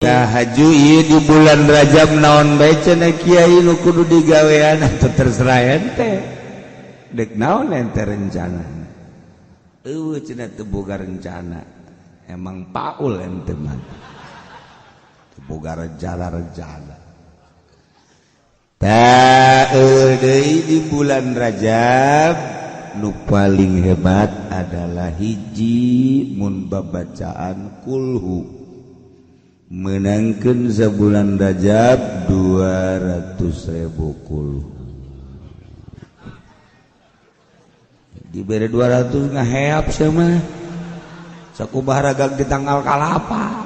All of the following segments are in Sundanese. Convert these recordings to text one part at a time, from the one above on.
Tahaju ieu di bulan Rajab naon bae cenah kiai nu kudu digawean atuh terserah ente. Dek naon ente rencana? Eueuh cenah teu boga rencana. Emang paul ente mah. Teu boga rencana-rencana. Tah deui di bulan Rajab nu paling hebat adalah hiji mun babacaan kulhu. Menangkan sebulan Rajab 200.000 kulhu. Diberi 200 ngaheap sama sakumaha ragag di tanggal kalapa.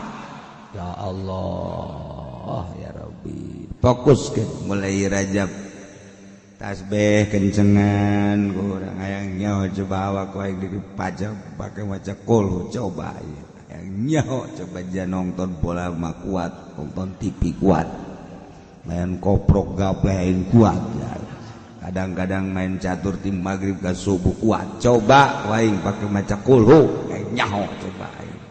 Ya Allah ya Rabbi. Fokus ke mulai Rajab tasbih kencengan kurang hayang nyaho coba awak wae dipajak pakai maca kulhu coba ya. Nyaho coba aja nonton bola mah kuat, nonton TV kuat, main koprok gapleh kuat ya. Kadang-kadang main catur tim maghrib ke subuh kuat. Coba waing pakai maca kulhu, nyaho coba aing.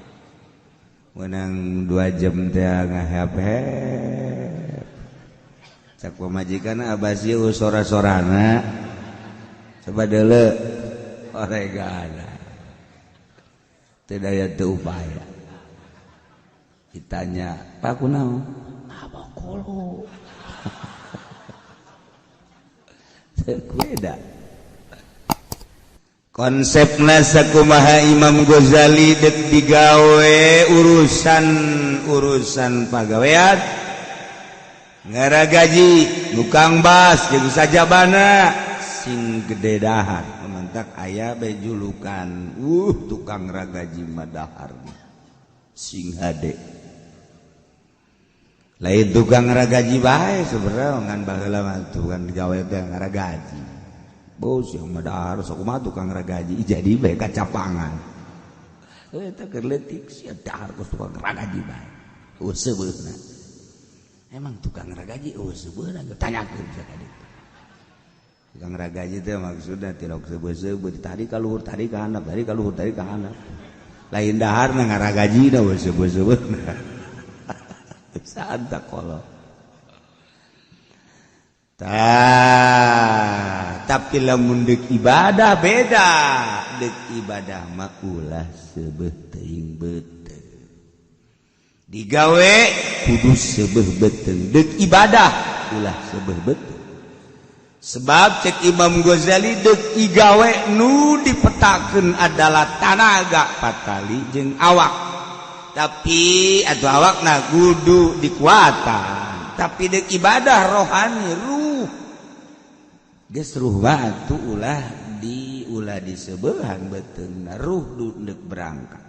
Menang 2 jam teh ngahep-hep. Cak pamajikan abah sieu sora-sorana. Coba deuleu oregana. Tidak ada upaya. Ditanya, "Pak kunaon?" "Apa kulhu." Beda. Konsepna sakumaha Imam Ghazali dek digawe urusan-urusan pagawean. Ngaragaji tukang bas jeung sajabana sing gede dahar. Mentak aya be julukan tukang ragaji madahar sing hade lain tukang ragaji bae sebenarnya ngan baheula mah tukang digawe teh ngaragaji bos yang madahar sakumaha tukang ragaji jadi bae kacapangan eta keur leutik sia dahar kos tukang ragaji bae eueuh seubeurna emang tukang ragaji eueuh seubeurna tanyakeun sakali. Tukang ragaji teh maksudna tilok seubeuh-seubeuh tadi ka luhur tadi ka handap tadi ka luhur tadi ka handap lain daharna ngaragajina we seubeuh-seubeuhna saanta kolot tah. Tapi lamun deuk ibadah beda, deuk ibadah mah ulah seubeuh teuing beuteung digawe kudu seubeuh beuteung, deuk ibadah ulah seubeuh beuteung. Sebab cek Imam Ghazali dek igawe nu dipetakeun adalah tanaga patali jeung awak. Tapi atuh awakna kudu dikuatan. Tapi dek ibadah rohani ruh. Geus ruh batu ulah di ulah disebeuhan beuteungna ruh dek berangkat.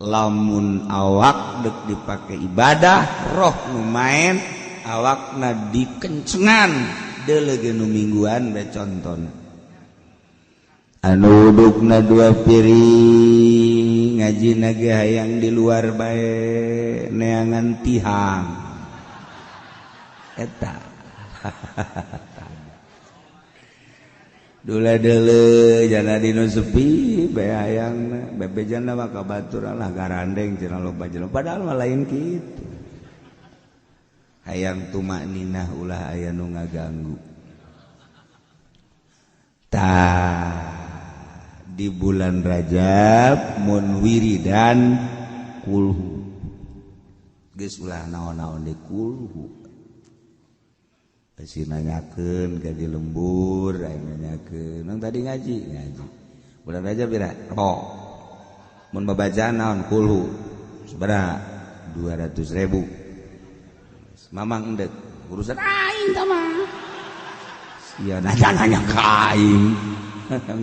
Lamun awak dek dipake ibadah, roh nu main awakna dikencengan. Deuleu nu mingguan bae conton anu udukna 2 piring ngajina ge hayang di luar bae neangan tihang eta dula deuleu jana dinu sepi bae hayangna bebejana mah ka batur lah garandeng cenah loba jelema padahal mah lain kitu. Hayang tumakninah ulah aya nu ngaganggu. Tah di bulan Rajab mun wiridan kulhu geus ulah naon-naon di kulhu. Besi nanyakeun ka di lembur aya nanyakeun nang tadi ngaji ngaji. Bulan Rajab pira? Rebo. Mun babacaan naon kulhu sabaraha? 200.000. Mamang endek urusan aing tah mah. Sia nanya-nanya ka aing.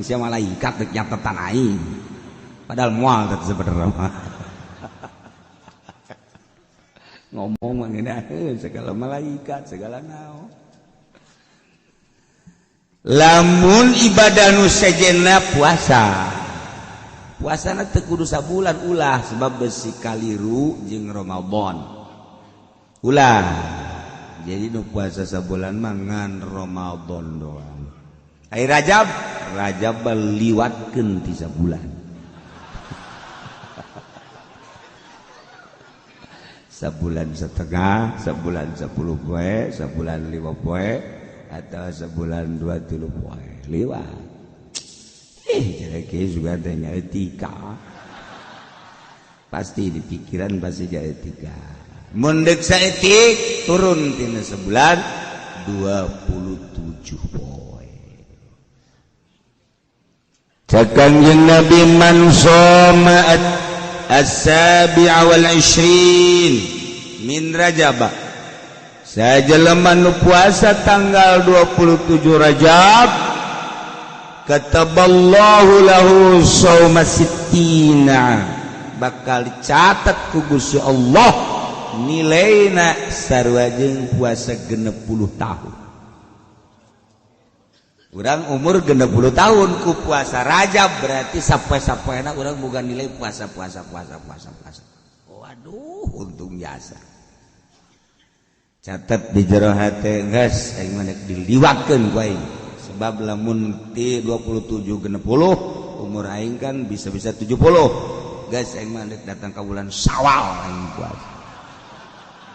Sia malaikat dek nyatetan aing. Padahal moal teh sebenarnya mah. Ngomong mah ngeunah segala malaikat segala naon. Lamun ibadah nu sejenna puasa. Puasana teu kudu sabulan ulah sebab besi kaliru jeung Ramadan. Ulah jadi nu puasa sabulan mah ngan Ramadan doang. Ai Rajab, Rajab liwatkeun ti sabulan. Sebulan setengah, sebulan 10 poe, sebulan 5 poe, atau sebulan 2-3 poe. Liwat. Jadi juga tanya etika. Pasti di pikiran pasti jadi etika. Mun deuk saeutik turun tina sebulan 27 poe. Cek Kangjeng Nabi man shoma as-sabi'a wal 20 min Rajab. Sajelema nu puasa tanggal 27 Rajab, kataballahu lahu shauma sittina, bakal dicatat ku Gusti Allah nilaina sarua jeung puasa 60 tahun. Urang umur 60 tahun ku puasa Rajab berarti sapoe-sapoena urang boga nilai puasa puasa puasa puasa puasa. Waduh, untung jasa. Catat di jero hate geus aing mah diliwatkeun ku aing. Sebab lamun ti 27 60 umur aing kan bisa-bisa 70. Geus aing mah datang ka bulan Syawal aing puasa.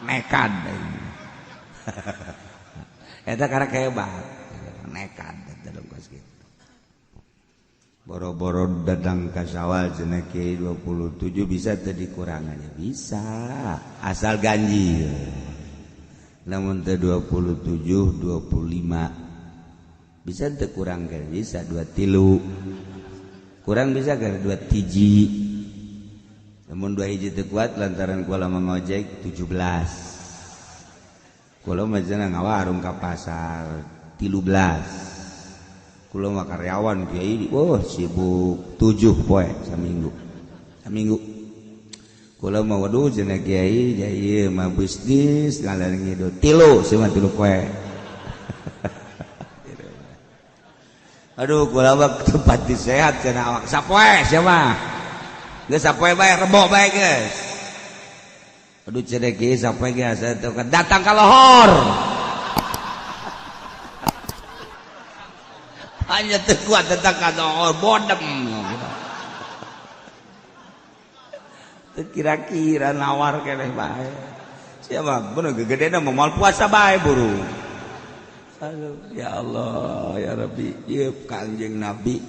Nekat aing. Eta karek hebat. Nekat dalam kos gitu. Boro-boro datang ka Syawal cenah kiai 27 bisa teu dikurangannya bisa asal ganjil. Namun teu 27 25 bisa teu kurang kan bisa 23 kurang bisa kan 2 hiji. Namun 2 hiji teu kuat lantaran kula mangojek 17. Kula mah cenah ngawarung ka pasar 13. Kula mah karyawan kiai, wah sibuk 7 poe saminggu. Saminggu. Kula mah waduh cenah kiai ieu mah bisnis ngalar ngidul 3 sia 3 poe. Aduh kula mah tempat disehat cenah awak sapoe sia mah. Geus sapoe bae rebo bae geus. Aduh cenah kiai sapoe geus datang ka lohor. Hanya teu kuat datang ka lohor bodem. Teu kira-kira nawar keneh bae. Sia mah bener gegedena mah moal puasa bae buru. Aduh, ya Allah, ya Rabbi, ieu Kangjeng Nabi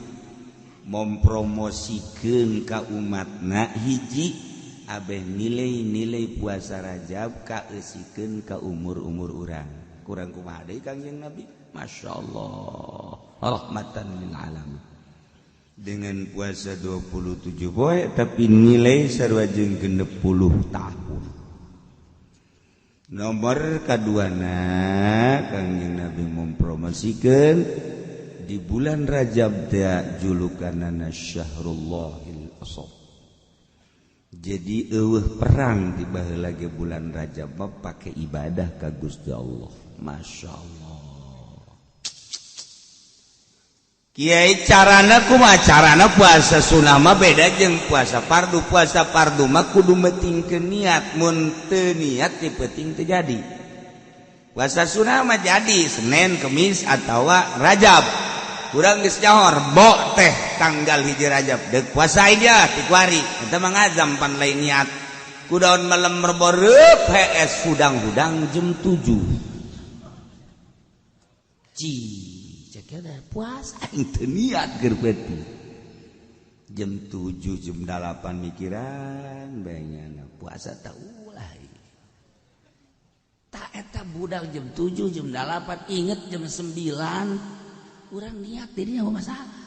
mempromosikeun ka umatna hiji abeh nilai-nilai puasa Rajab kaeusikeun ka umur-umur urang. Kurang kumaha deui Kangjeng Nabi? Masya Allah, rahmatan lil alamin. Dengan puasa 27 poe tapi nilai sarua jeung 60 tahun. Nomor kaduana Kangjeng Nabi mempromosikeun di bulan Rajab teh julukanana Syahrullahil Asab. Jadi eueuh perang di baheula ge bulan Rajab mah pake ibadah ka Gusti Allah. Masya Allah. Kiai carana kumaha? Carana puasa sunah mah beda jeung puasa fardu. Puasa fardu mah kudu metingkeun niat, mun teu niat ti peuting teu jadi. Puasa sunah mah jadi Senin, Kemis atawa Rajab. Urang geus nyaho Rebo teh tanggal 1 Rajab. Deuk puasa aja ti kuari. Eta mah ngazam pan lain niat. Kudaon malam Rebo reup hees hudang-hudang jam 7. Ci puasa itu niat keur peuting. Jam 7 jam 8 mikiran bayangna puasa tak ulah. Tak eta budak jam 7 jam 8 inget jam 9 urang niat dirinya apa masalah.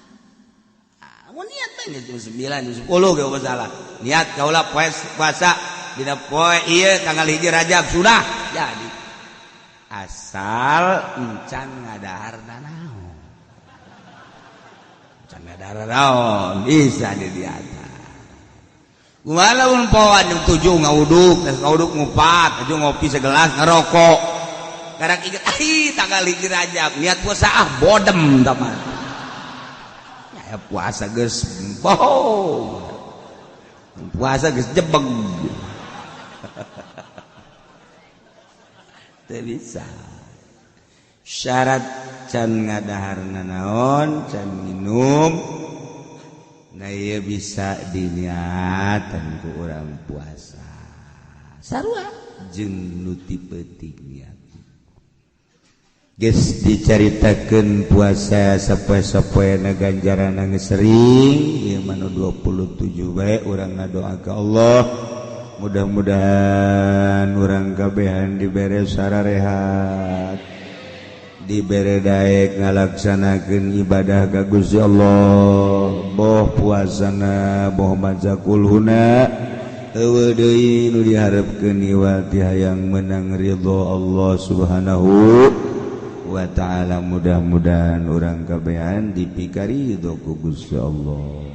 Mau niat bae jam 9 jam 10 ge masalah. Niat kaula puasa dina poe ieu tanggal 1 Rajab sudah jadi. Asal encan ngadahar nanaon. Encan ngadahar naon bisa di diata. Kumaha lamun poan jam 7 ngawuduk, geus ngawuduk ngupat, aju ngopi segelas ngerokok. Karak inget ai tanggal 1 Rajab, niat puasa ah bodem tah mah. Ya puasa geus bohong. Puasa geus jebeg. Bisa syarat can ngadahar nanaon can minum nah ieu bisa diniatan ku urang puasa sarua. jeung nu ti peuting niat. Geus dicaritakeun puasa sapoe-sapoena ganjaran geus sering ieu mah nu 27 bae urang ngadoa ka Allah mudah-mudahan urang kabehan dibere sararehat, dibere daek ngalaksanakeun ibadah ka Gusti Allah, boh puasana boh maca kulhuna eueuh deui nu diharepkeun iwal ti hayang menang ridho Allah Subhanahu wa ta'ala. Mudah-mudahan urang kabehan dipikaridho ku Gusti Allah.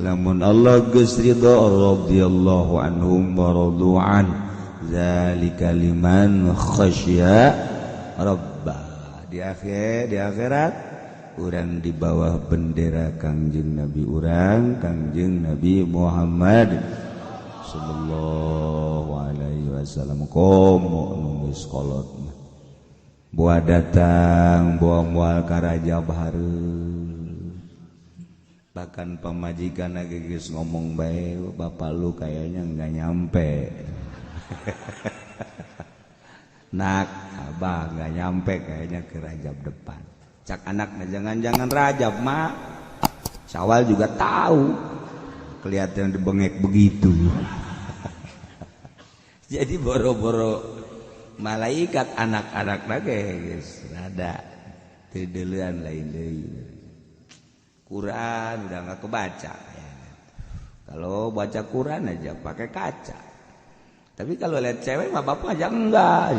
Lamun Allah geus ridho, radhiyallahu anhum wa radu'an, zalika liman khasya rabba. Di akhirat urang di bawah bendera Kangjeng Nabi urang, Kangjeng Nabi Muhammad sallallahu alaihi wasallam. Komo nu geus kolot mah buah datang buah mual ka Rajab hareup, bahkan pamajikan lagi geus ngomong bae, bapak lu kayaknya nggak nyampe. Nak, abah nggak nyampe kayaknya ke Rajab depan. Cak anaknya, jangan-jangan Rajab mak, Syawal juga tahu kelihatan dibengek begitu. Jadi boro-boro malaikat, anak-anak lagi guys rada tideulean lain deui. Quran udah nggak kebaca ya. Kalau baca Quran aja pakai kaca, tapi kalau lihat cewek mah bapak aja enggak.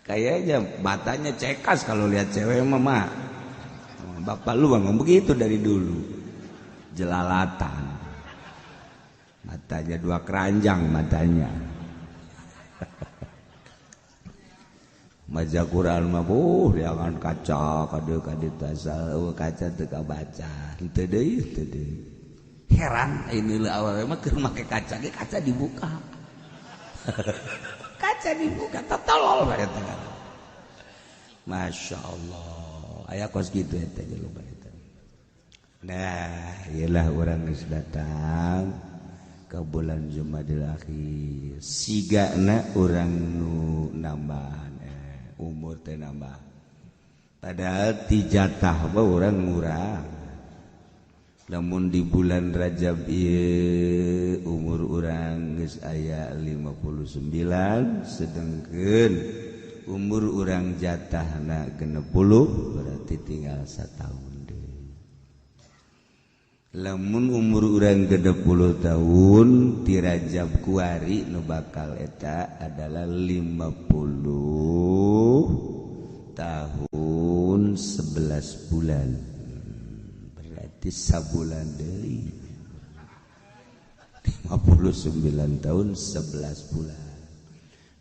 Kayaknya matanya cekas kalau lihat cewek mah mak. Bapak lu memang begitu dari dulu, jelalatan matanya, dua keranjang matanya. Maca Quran mah buh jangan kaca kade kade tasal kaca teu kabaca henteu deui teu deui. Heran ini leuh awewe mah keur make kaca ge kaca dibuka. Kaca dibuka tolol bae eta. Masya Allah aya kos kitu eta jelema eta. Nah ieulah urang geus datang ke bulan Jumadil Akhir, sigana urang nu nambahan umur teh nambah, padahal ti jatah mah urang ngurang. Lamun di bulan Rajab ieu umur urang geus aya 59, sedengkeun umur urang jatahna 60, berarti tinggal satahun deui. Lamun umur urang 60 tahun ti Rajab kuari nu bakal eta adalah 50 tahun 11 bulan, berarti sabulan deui 59 tahun 11 bulan.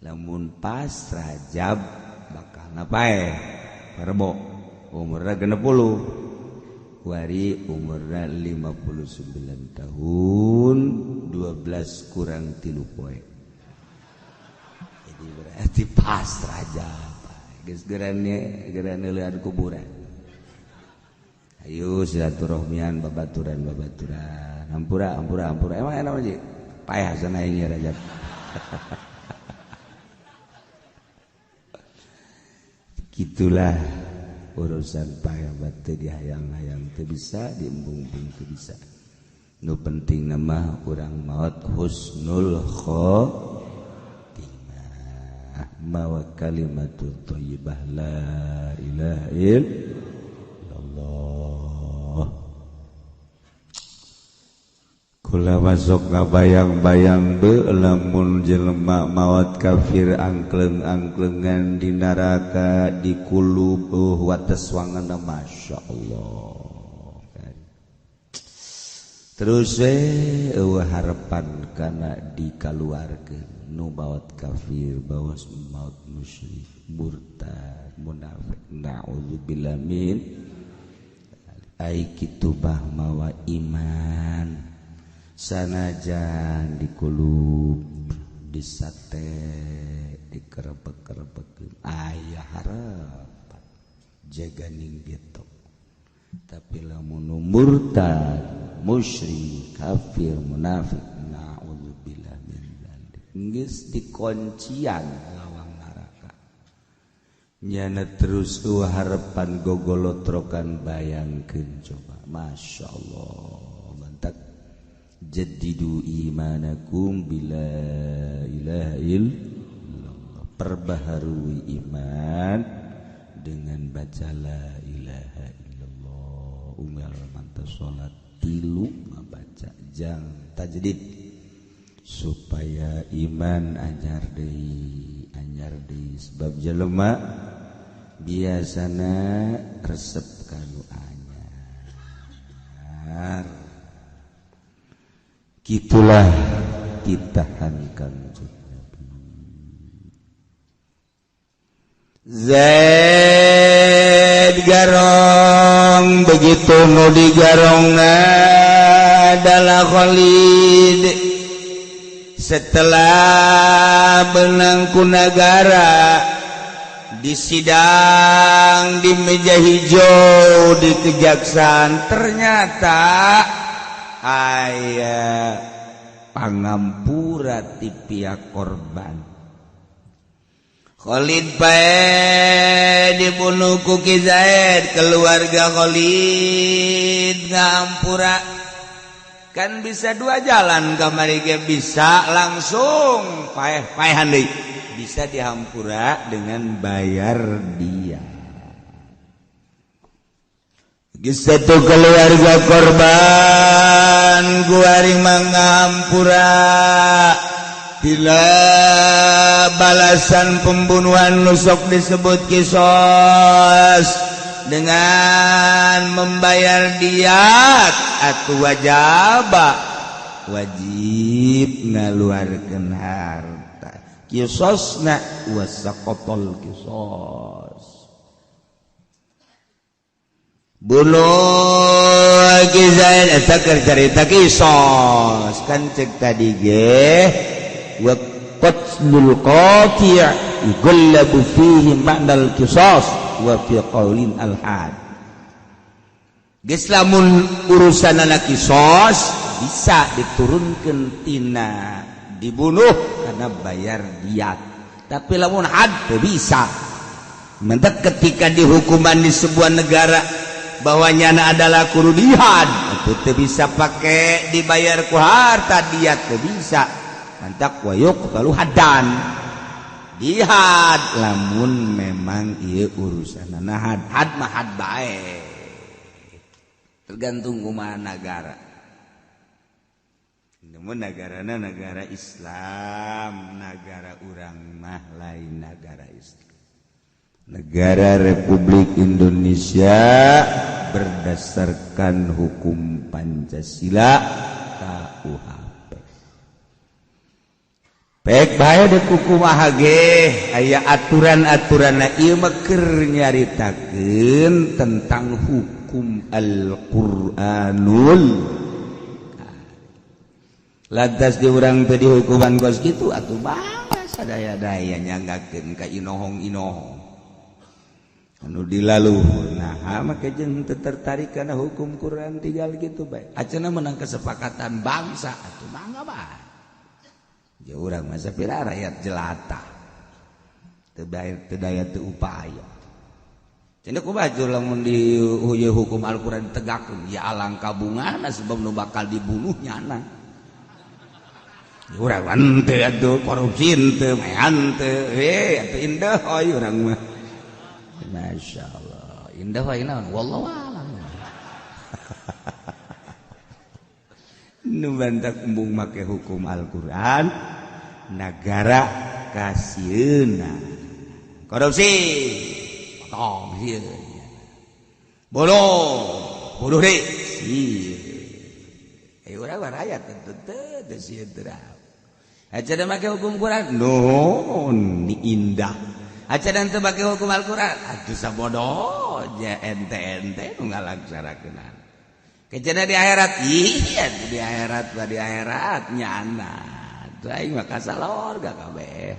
Lamun pas Rajab bakal napae Rebo umurna 60, kuari umurna 59 tahun 12 kurang 3 poe. Jadi berarti pas Rajab geus gerane gerane leuan kuburan. Ayo silaturahmian babaturan babaturan hampura hampura hampura emang enak aja payah sana ini Rajab. Gitulah urusan payah batu dihayang-hayang teu bisa, diembung-embung teu bisa. Nu penting nama urang maot husnul khotimah, mawa kalimatut thayyibah la ilaha illallah. Kula masuk ngabayang-bayang be lamun jelema maot kafir angkleng-angklengan di neraka di kulub wates wangana Masya Allah. Terus eueuh harapan kana dikaluarkeun nu maot kafir bawas maot musyrik murtad munafik naudzubillah min ai kitu bah mawa iman sanajan dikulub disate dikerebek-kerebekeun aya harapan jaganing gitu. Tapi lamun murtad musyrik kafir munafik naudzubillah min dzalik. Geus dikoncian lawang neraka. Nyana terus tuh harapan gogolotrokan bayangkeun coba. Masya Allah mantak jadidu imanakum bila ilaha illallah, perbaharui iman dengan baca la ilaha illallah. Unggal mantap salat tilu mabaca jang tajdid supaya iman anyar deui, anyar deui sebab jelema biasana resep kanu anyar. Gitulah ditahankan Nabi. Zaid garong begitu nu digarongna adalah Khalid. Setelah menang ku nagara di sidang di meja hijau di kejaksaan, ternyata aya pangampura ti pihak korban. Khalid pae dibunuh ku Ki Zaid, keluarga Khalid ngampura. Kan bisa dua jalan kamari ge, bisa langsung paeh-paehan deui, bisa dihampura dengan bayar dia. Satu keluarga korban guari mangampura bila balasan pembunuhan nusok disebut kisos dengan membayar diat atau wajaba wajib ngaluarkeun harta kisosna wasaqatol kisos. Bunuh Ki Zaid eta keur carita kisos kan cek tadi ge wa qatlul qati' yughallabu fihi ma'nal qisas wa fi qaulin al had. Geus lamun urusan anak kisos bisa diturunkeun tina dibunuh karena bayar diat, tapi lamun had teu bisa. Mentek ketika dihukuman di sebuah negara bahwa nyana adalah kudu dihad itu teu bisa pakai dibayar ku harta diat, teu bisa. Mantak wa yuqtalu haddan dihad lamun memang ieu urusanana had, had mah had bae tergantung kumaha nagara. Namun negarana negara Islam, negara urang mah lain negara Islam. Negara Republik Indonesia berdasarkan hukum Pancasila KUHP. Pek bae de kumaha ge aya aturan-aturanna ieu mah keur nyaritakeun tentang hukum Al-Qur'anul. Lantas di urang teh dihukuman kos kitu atuh bangga sadaya-daya nyanggakeun ka inohong-inohong anu dilaluhur. Nah make jeung teu tertarik kana hukum Quran tinggal gitu bae acana menang kesepakatan bangsa atuh mangga bae. Ya urang masa pira rakyat jelata teu daya teu daya teu upaya. Cenah kumaha lamun di hukum Al-Qur'an ditegakkeun ya alangkah bungana sebab nu bakal dibunuh nyana. Urang henteu atuh korupsi henteu mah henteu atuh indah oi urang mah. Masya Allah indah wae naon wallahu alam. Nu bantak embung make hukum Al-Qur'an nagara kasieuna korupsi potong sieun bunuh bunuh deui sieun. Urang mah rakyat tentu teu sieun teu. Aca make hukum Quran nuhun indah. Aca dan teu make hukum Al-Quran atuh sabodo ja ente-ente nu ngalaksanakeun. Kejana di akhirat iya di akhirat mah di akhirat nyana. Atuh aing mah kasalor kabeh.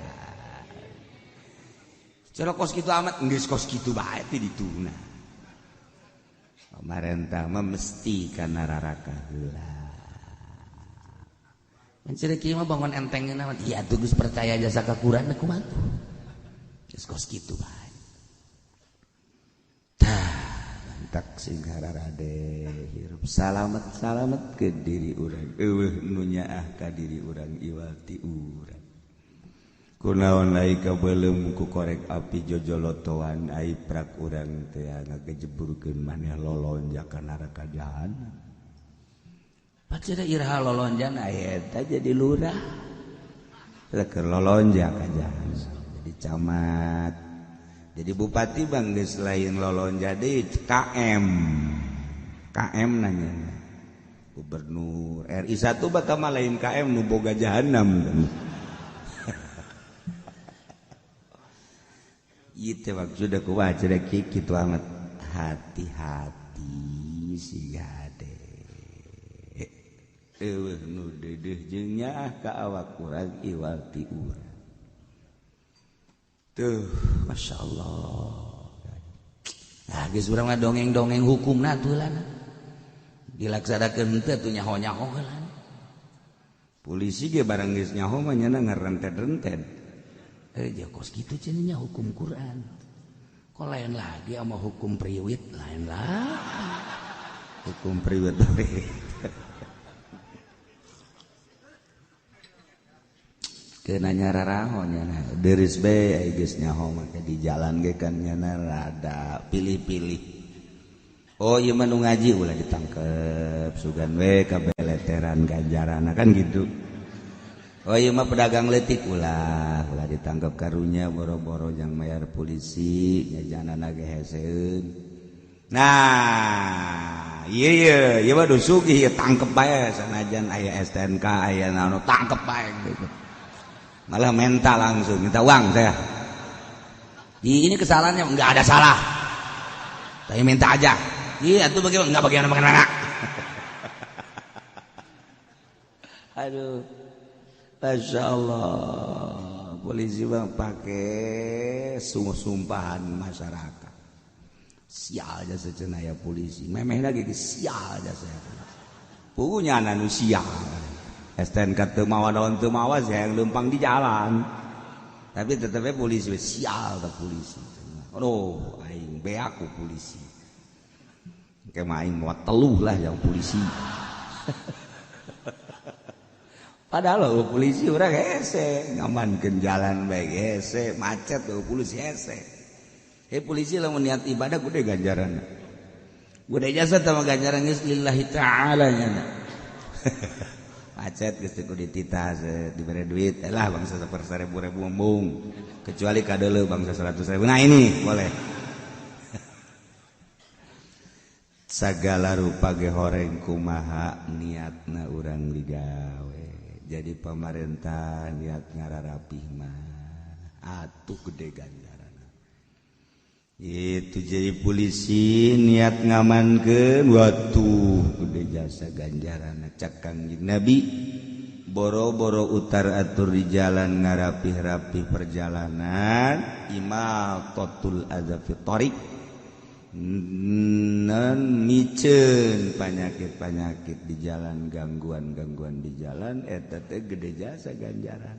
Cara kos kitu amat geus kos kitu bae teh dituna. Pamarentah mah mesti kana raraka heula. Mencari kieu mah bangun entengna mah iya tuh geus percaya jasa ka Quran kumaha tuh. Geus kos kitu bae. Tah, mantak sing hararade hirup salamet-salamet ke diri urang. Eueuh nu nyaah ka diri urang iwal ti urang. Kunaon lai kabeuleum ku korek api jojolotoan ai prak urang teh ngagejeburkeun maneh lolonjak ka neraka jahanam. Pacira iraha lolonjan eta jadi lurah. Keur lolonjak ka jahanam. Jadi camat. Jadi bupati bang geus lain lolonja deui KM. KM nanya. Gubernur RI 1 bakal mah lain KM nu boga jahanam. Ieu teh maksudna kumaha cenah kitu amat hati-hati siga hade. Eueuh nu deudeuh jeung nyaah ka awak urang iwal ti urang. Tuh, Masya Allah. Nah, geus urang mah dongeng-dongeng hukumna atuh lah. Dilaksanakeun teh atuh nyaho-nyaho heula. Polisi ge barang geus nyaho mah nyana ngarentet-rentet. Eh, kos kitu cenah nya hukum Quran. Kok lain lagi sama hukum priwit, lain lah. Hukum priwit. Kena nyararaho nyana deris bae ai geus nyaho mah di jalan ge kan nyana rada pilih-pilih. Oh ieu mah nu ngaji ulah ditangkep sugan we kabeleteran ganjarana kan gitu. Oh ieu mah pedagang leutik ulah ulah ditangkep karunya boro-boro jang mayar polisi nyajanana ge heseun. Nah, ieu ieu ieu mah sugih ieu tangkep bae sanajan aya STNK aya naon tangkep bae gitu. Malah minta langsung, minta uang saya. Di ini kesalahannya nggak ada salah. Saya minta aja. Iya, itu bagaimana? Nggak bagaimana bagaimana. Aduh, Masya Allah. Polisi bang pakai sumpahan masyarakat. Sial aja secenaya polisi. Memeh lagi sial aja saya. Punya anu sial. STNK teu mawa naon teu mawa saya yang lempang di jalan. Tapi tetepnya polisi sial teh polisi. Aduh, aing beak ku polisi. Engke mah aing moal teluh lah yang polisi. Padahal oh, polisi urang hese, ngamankeun jalan bae hese, macet oh, polisi hese. Eh polisi lamun niat ibadah gede ganjaran. Gede jasa teh mah ganjaran geus lillahi ta'ala nya. Macet geus teu dititah dibere duit lah bangsa saperseribu-ribu embung kecuali kadeuleu bangsa 100.000. Nah ini boleh. Sagala rupa ge horeng kumaha niatna urang digawe. Jadi pamarentah niat ngararapih mah atuh gede ganjaranna. Itu jadi polisi niat ngamankeun watuh gede jasa ganjaranna. Cak Kangjeng Nabi boro-boro utar atur di jalan ngarapih-rapih perjalanan imatatul adza fi thariq non miceun panyakit-panyakit di jalan, gangguan-gangguan di jalan eta teh gede jasa ganjaran.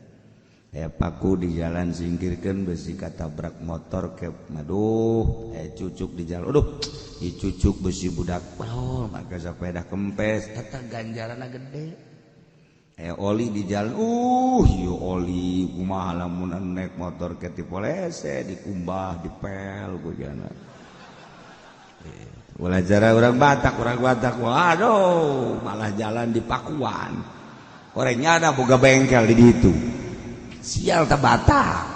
Paku di jalan singkirkan besi katabrak motor ke aduh cucuk di jalan aduh dicucuk besi budak oh maka sepeda kempes eta ganjaranna gede. Oli di jalan ieu oli kumaha lamun naik motor ke tipolese dikumbah dipel gojana. Ulah jara urang Batak waduh malah jalan di Pakuan orangnya ada boga bengkel di ditu. Sial ta Batak.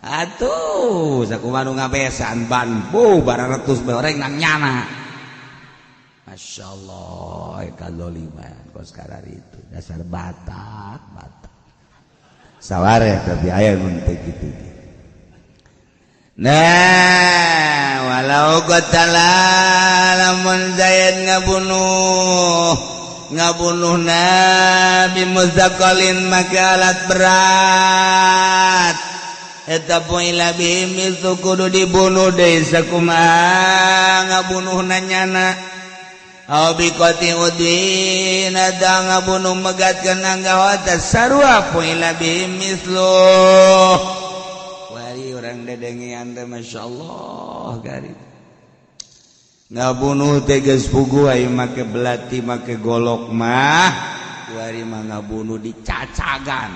Atuh sakumaha nu ngabesan ban bu bararetus bae oreng nang nyana. Masya Allah kadzaliman kos kararitu dasar Batak Batak. Saware tapi aya mun teu kitu. Nah, walau qatala lamun zaid ngabunuh Nabi muzakalin maka alat berat eta poila bihim itu kudu dibunuh deui sakumaha ngabunuhna nyana. Aw biqati udwin ada ngabunuh megatkeun anggota sarua fu'ila bihi mithluh. Wari urang dedengean teh, masyaallah, garib ngabunuh teh geus puguh aya make belati, make golok mah. Wari mah ngabunuh dicacagan,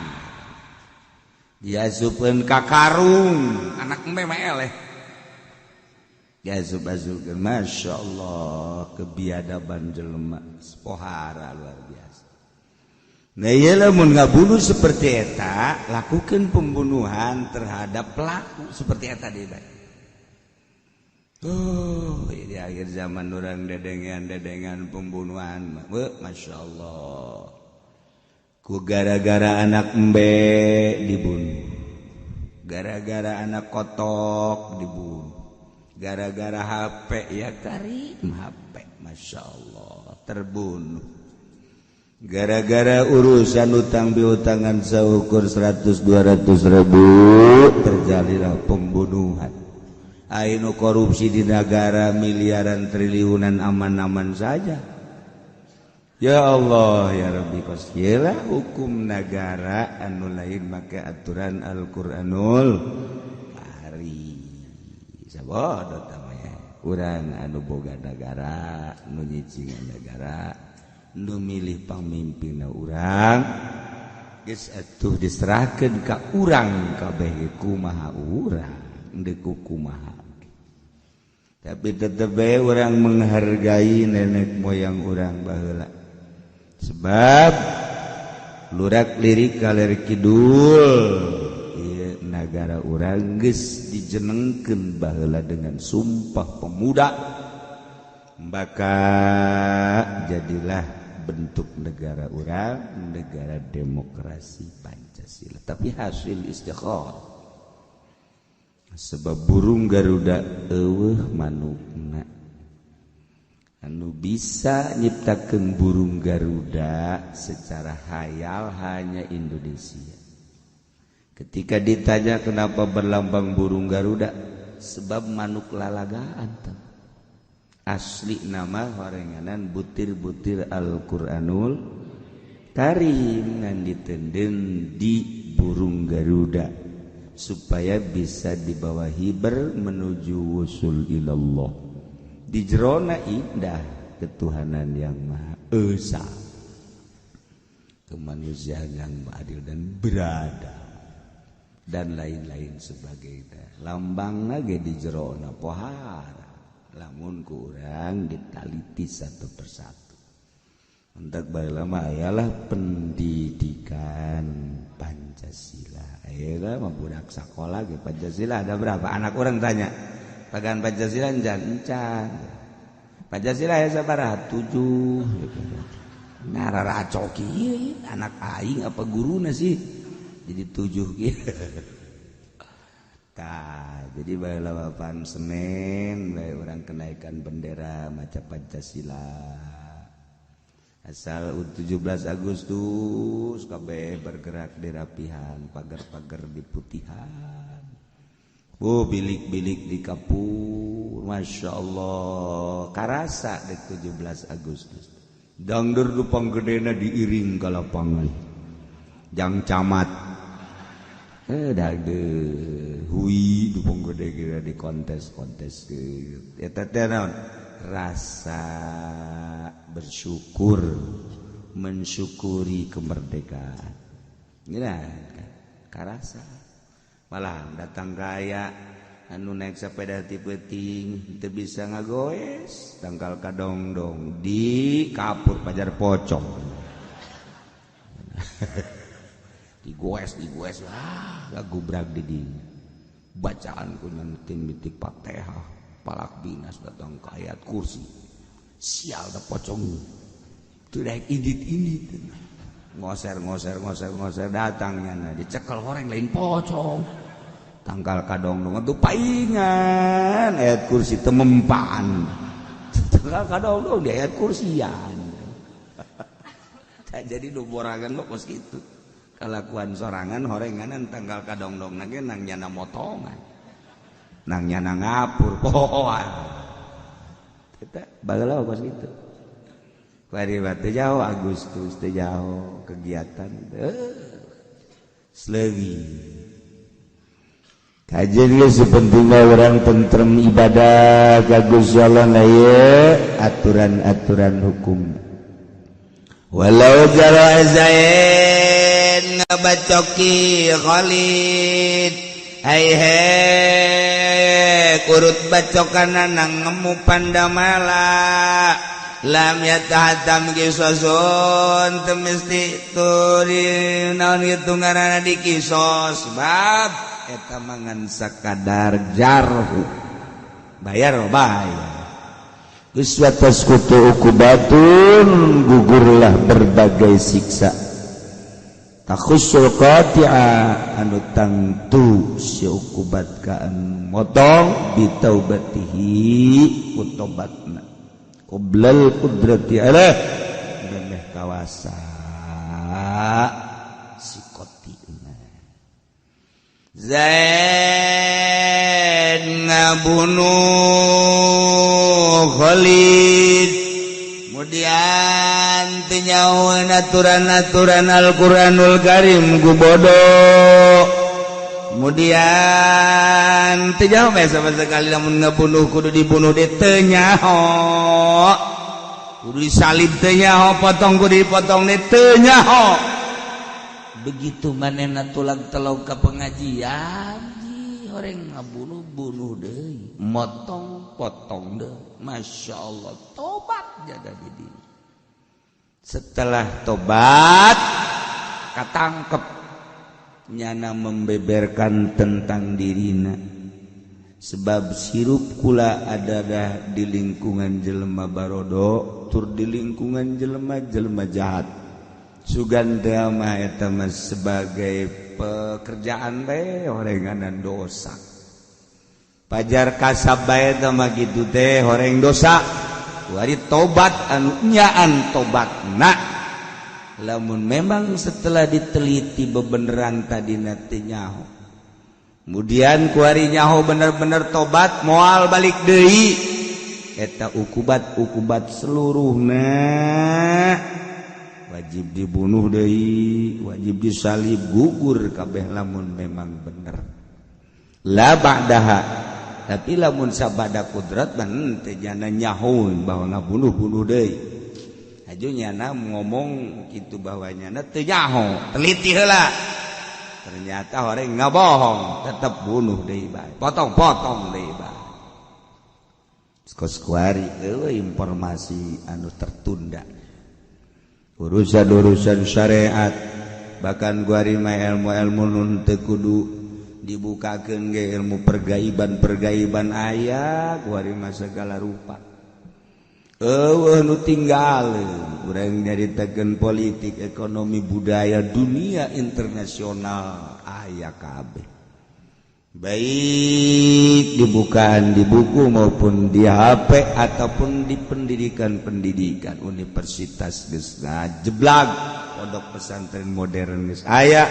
diasupkeun ka karung, anak embe mah eleh diasup-asupkeun. Masya Allah, kebiadaban jelema pohara luar biasa. Nah, ieu lamun ngabunuh seperti eta, lakukan pembunuhan terhadap pelaku seperti eta deui bae. Oh, di akhir zaman orang dedengan-dedengan pembunuhan. Masya Allah. Ku gara-gara anak embe dibunuh. Gara-gara anak kotok dibunuh. Gara-gara HP ya karim HP, Masya Allah, terbunuh. Gara-gara urusan utang piutangan seukur 100-200 ribu terjadilah pembunuhan. Anu korupsi di negara miliaran triliunan aman-aman saja. Ya Allah ya Rabbi, kos hukum negara anu lain make aturan Al-Qur'anul Karim. Sabodo namanya urang anu boga negara, nu nyicingan negara, nu milih pamimpinna urang, geus atuh diserahkeun ka urang kabeh kumaha urang deuk kumaha. Tapi tetep bae urang menghargai nenek moyang urang baheula, sebab lurak lirik kaler kidul ieu nagara urang geus dijenengkeun baheula dengan Sumpah Pemuda, maka jadilah bentuk negara urang negara demokrasi Pancasila, tapi hasil istikharah, sebab burung Garuda euweuh manukna. Anu bisa nyiptakeun burung Garuda secara hayal hanya Indonesia. Ketika ditanya kenapa berlambang burung Garuda, sebab manuk lalagaan teh. Asli nama horenganan butir-butir Al-Qur'anul Karim ngan ditenden di burung Garuda supaya bisa dibawa hiber menuju wusul ilallah. Di jerona indah ketuhanan yang Maha Esa, kemanusiaan yang adil dan berada, dan lain-lain sebagainya. Lambang lagi di jerona pohara lamun kurang ditaliti satu persatu. Untuk lama ayalah pendidikan Pancasila. Ayolah, budak sekolah ge Pancasila ada berapa? Anak orang tanya, "Pagan Pancasila encan?" "Encan." "Pancasila ya sabaraha?" "Tujuh." Nah, raracok ieu anak aing apa guruna sih jadi tujuh kieu. Tah, jadi baheula pan Senin bae urang kenaikan bendera, maca Pancasila. Asal 17 Agustus kabeh bergerak di rapihan, pagar-pagar di putihan. Oh, bilik-bilik di kapur, Masya Allah, karasa di 17 Agustus. Dangder dupang gedena diiring ke lapangan. Jang camat. Eh, dangder hui dupang gede kira di kontes-kontes gitu. Eta teh naon? Rasa bersyukur, mensyukuri kemerdekaan. Ini karasa. Malah datang kaya anu naik sepeda tipe ting teu bisa ngagoes tangkal kadongdong di kapur pajar pocong, digoes digoes, ah, gubrak di dinya bacaan ku tim mitik Fatihah, Falaq, Binas, datang ke ayat kursi, sial da pocong teu daek indit-indit, ngoser ngoser ngoser ngoser, datangnya nah dicekel horeng lain pocong. Tangkal kadongdong itu paingan ayat kursi temempan, tangkal kadongdong di ayat kursian. Jadi nu borangan mah kos kitu kalakuan sorangan horenganan. Tangkal kadongdong ge nang nyana motongan, nang nyana ngapur pohoan. Eta baheula kos kitu. Kuari mah teu jauh Agustus, teu jauh kegiatan selewi. Kajian geus pentingna urang tentrem ibadah ka Gusti Allah na ye aturan-aturan hukum. Walau jara Zaid ngabacoki Khalid, hai he kurut bacokan nang ngemu pandamala lam yatahatam kisosun, teu mesti turi naon kitu ngaranna dikisos, bab eta mangan sakadar jarhu bayar bayar. Geus watasqutu uqubatun, gugurlah berbagai siksa, takhussul qati'a, anu tangtu si uqubat ka anu motong, bitaubatihi, ku tobatna, qoblal qudrati alaih, memeh kawasa si qoti'na. Zaid ngabunuh Khalid, kemudian teu nyahoeun aturan-aturan Al-Qur'anul Karim ku bodoh, kemudian teu nyaho sama sekali lamun ngabunuh kudu dibunuh de teu nyaho, kudu disalib teu nyaho, potong kudu dipotong de teu nyaho. Begitu manehna tulang telog ka pengajian, orang ngabunuh bunuh deui, motong potong deui. Masya Allah, tobat jaga di diri. Setelah tobat katangkep, nyana membeberkan tentang dirina, sebab sirup kula adalah di lingkungan jelema barodo tur di lingkungan jelema-jelema jahat. Sugan teh mah eta mah sebagai pekerjaan bae, horenganan dosa, pajar kasab bae teh mah kitu teh, horeng dosa. Wari tobat anu nyaan tobatna, lamun memang setelah diteliti bebeneran tadi teu nyaho, kemudian kuari nyaho bener-bener tobat moal balik deui, eta ukubat ukubat seluruhna wajib dibunuh deui, wajib disalib, gugur kabeh lamun memang bener la ba'daha. Tapi lamun sabada kudrat ban teu nyana nyaho bahwa ngabunuh bunuh deui, aju nyana ngomong kitu bahwa nyana teu nyaho, teliti heula, ternyata orang ngabohong, tetap bunuh deui bae, potong-potong deui bae. Kos kuari eueuh informasi anu tertunda, urusan-urusan syariat, bahkan kuari mah ilmu-ilmu nun teu kudu dibukakeun ge, ilmu pergaiban-pergaiban aya kuari mah segala rupa. Eueuh nu tinggal urang nyaritakeun politik, ekonomi, budaya dunia internasional aya kabeh, baik dibukaan di buku maupun di HP ataupun di pendidikan-pendidikan universitas geus ngajeblag, pondok pesantren modern geus aya,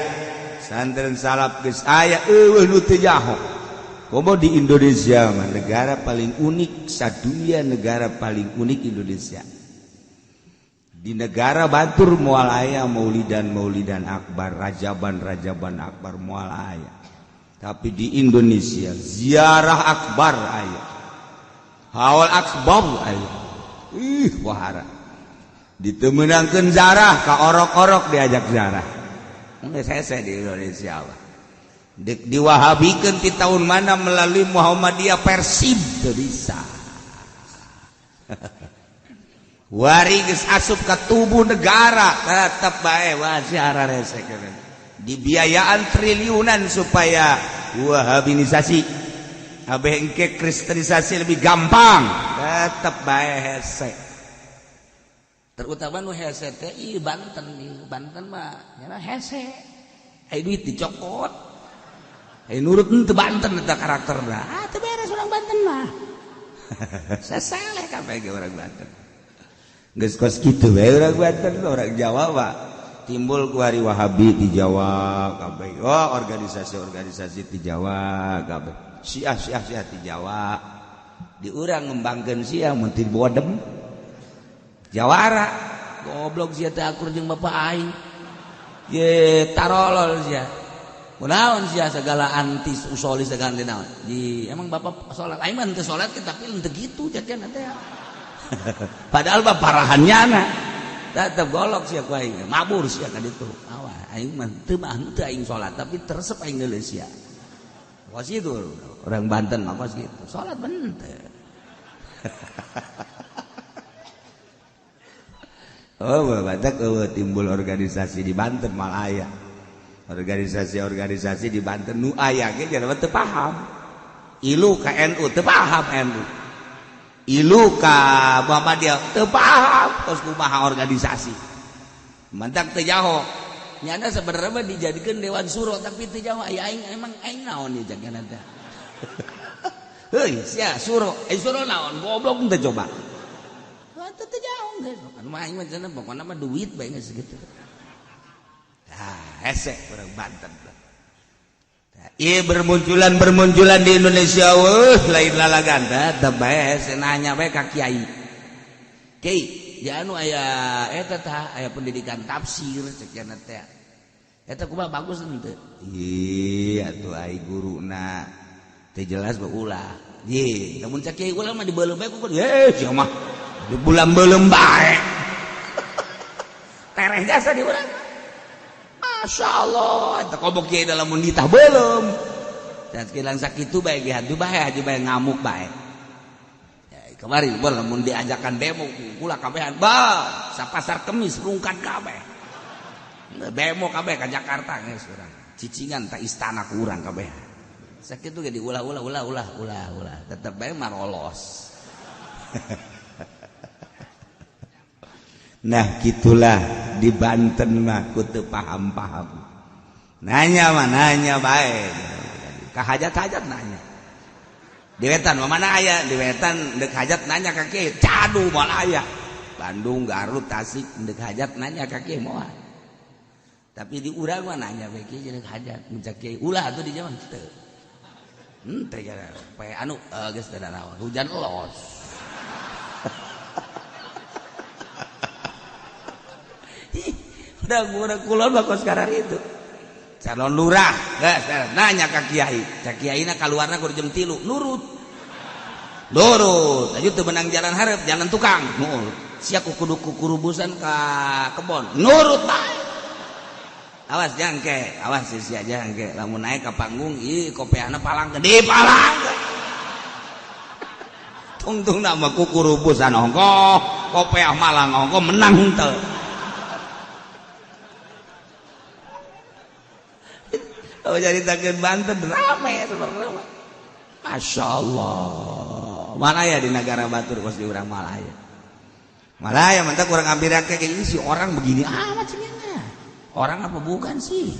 pesantren salaf geus aya, eueuh nu teu nyaho. Komo di Indonesia mah negara paling unik sadunia, negara paling unik Indonesia. Di negara batur moal aya maulidan maulidan akbar, rajaban rajaban akbar moal aya, tapi di Indonesia ziarah akbar aya, haul akbar aya. Ih, wahara ditemenangkeun zarah ka orok-orok diajak zarah. Geus hese di Indonesia mah. Dek diwahabikeun ti tahun mana melalui Muhammadiyah, Persib teu bisa. Wari geus asup ka tubuh negara tetep bae wasiara rese, dibiayaan triliunan supaya wahabinisasi abeh engke kristenisasi lebih gampang, tetep bae hese. Terutama nu hese teh ih Banten, ih Banten mah nya hese, ai duit dicokot, ai nurut henteu. Banten eta karakterna, ah teu beres urang Banten mah. Sasaleh kabeh ge urang Banten, geus kos kitu bae urang Banten. Orang Jawa mah timbul ku hari Wahabi di Jawa kabeh, oh organisasi-organisasi di Jawa kabeh, Syiah Syiah Syiah di Jawa. Di urang ngembangkeun Syiah mun dibawa dem Jawara. Goblok sia teh akur jeung bapak aing. Ye tarolol sia. Kunaon sia segala anti usoli segala naon. Di emang bapak salat aing mah henteu salat tapi henteu kitu jadian teh. Padahal mah parahannya na. Tetep golok sia ku aing, mabur sia ka ditu. Awas aing mah teu mah henteu aing salat tapi teresep aing neuleun sia. Kos itu orang Banten mah kos gitu. Salat henteu. Oh, badak timbul organisasi di Banten malah aya. Organisasi-organisasi di Banten nu aya ge jelema teu paham. Ilu ka NU teu paham NU. Ilu ka Muhammadiyah teu paham kos kumaha organisasi. Mantak teu jaho. Nyana sebenarnya mah dijadikeun dewan suro tapi teu jaho aya aing emang aing naon ieu jagana teh. Heuy sia suro, suro naon goblok teu coba. Teu jauh geus anu aing mah cenah pokona mah duit bae geus kitu. Tah hese urang Banten. Tah ieu bermunculan di Indonesia weuh lain lalagan teh bae hese nanya bae ka kiai. Kiai, ya anu aya eta tah aya pendidikan tafsir cek cenah teh. Eta kumaha bagus henteu? Ih atuh ai guruna teu jelas bae ulah. Ye, lamun cek kiai ulah mah dibeuleum bae ku ye sia mah. Di bulan belum baik tereh jasa di urang. Masya Allah eta kobok kiai dalam munditah belum dan sekilang sakitu bae ge hantu bae haji bae ngamuk bae ya, kemarin bol lamun diajakan demo kula kabehan ba sapasar kemis rungkat kabeh demo kabeh ka Jakarta geus urang cicingan ta istana ku urang kabeh sakitu ge diulah-ulah ulah ulah ulah ulah tetep bae marolos. Nah gitulah di Banten mah ku teu paham-paham. Nanya mah nanya bae. Ka hajat-hajat nanya. Di wetan mah mana aya? Di wetan deuk hajat nanya ka kieu, cadu moal aya. Bandung, Garut, Tasik deuk hajat nanya ka kieu moal. Tapi di urang mah nanya bae kieu deuk hajat, mun cak kieu ulah atuh di zaman teu. Henteu poe anu geus teu nanaon, hujan los. Udah gua kulon mah kos sekarang itu calon lurah geus nanya ka kiai, cak kiaina kaluarna kudu jam 3 nurut nurut aju teu menang jalan hareup jalan tukang nurut sia kudu kukurubusan ka kebon nurut bae awas jangke awas sia jangke lamun naik ka panggung ieu kopeahna palang gede palang tungtung nama kukurubusan ongkoh kopeah malang ongkoh menang henteu. Oh jadi takeun Banten rame sebenarnya. Masya Allah. Malaya di negara batur kos di urang Malaya. Malaya mantap kurang ambil kayak ini si orang begini amat sih. Orang apa bukan sih?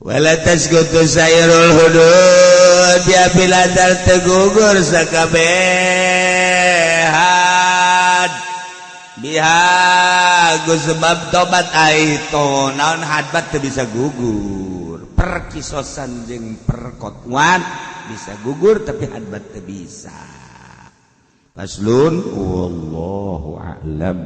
Wala tasqutu sayrul hudud ya bila tegugur sakabehan biha ku sebab tobat aito naon hadbat teu bisa gugur perkisosan jeung perkotwan bisa gugur tapi hadbat teu bisa. Faslun wallahu a'lam.